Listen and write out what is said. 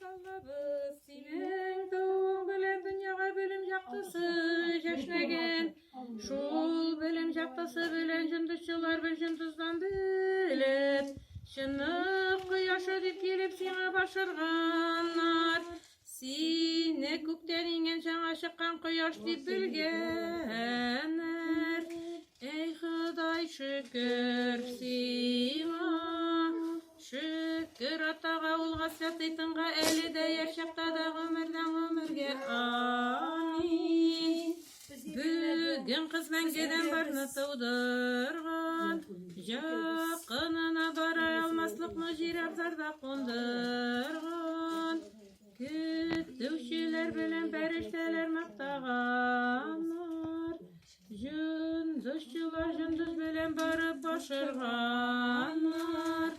Аллабыз, синең тууың белән дөньяга белем яктысы җәшнәгән. Шул белем яктысы белән җондызчылар бер җондыздан белеп, чынлык кояшы дип килеп сиңа башырганнар. Сине күктән иңгән жаңа чыккан кояш дип белгәннәр. Әй Ходай, шөкер сиңа. Шөкер Атага, Улга, Святый Тынга, әле дә яшь чакта да гомердән гомергә. Амин. Бүген кыз мәңгедән барны тудырган, Якынына бара алмаслыкны җир абзарда кундырган. Көтүчеләр белән фәрештәләр мактаганнар. Җондызчылар җондыз белән барып башырганнар.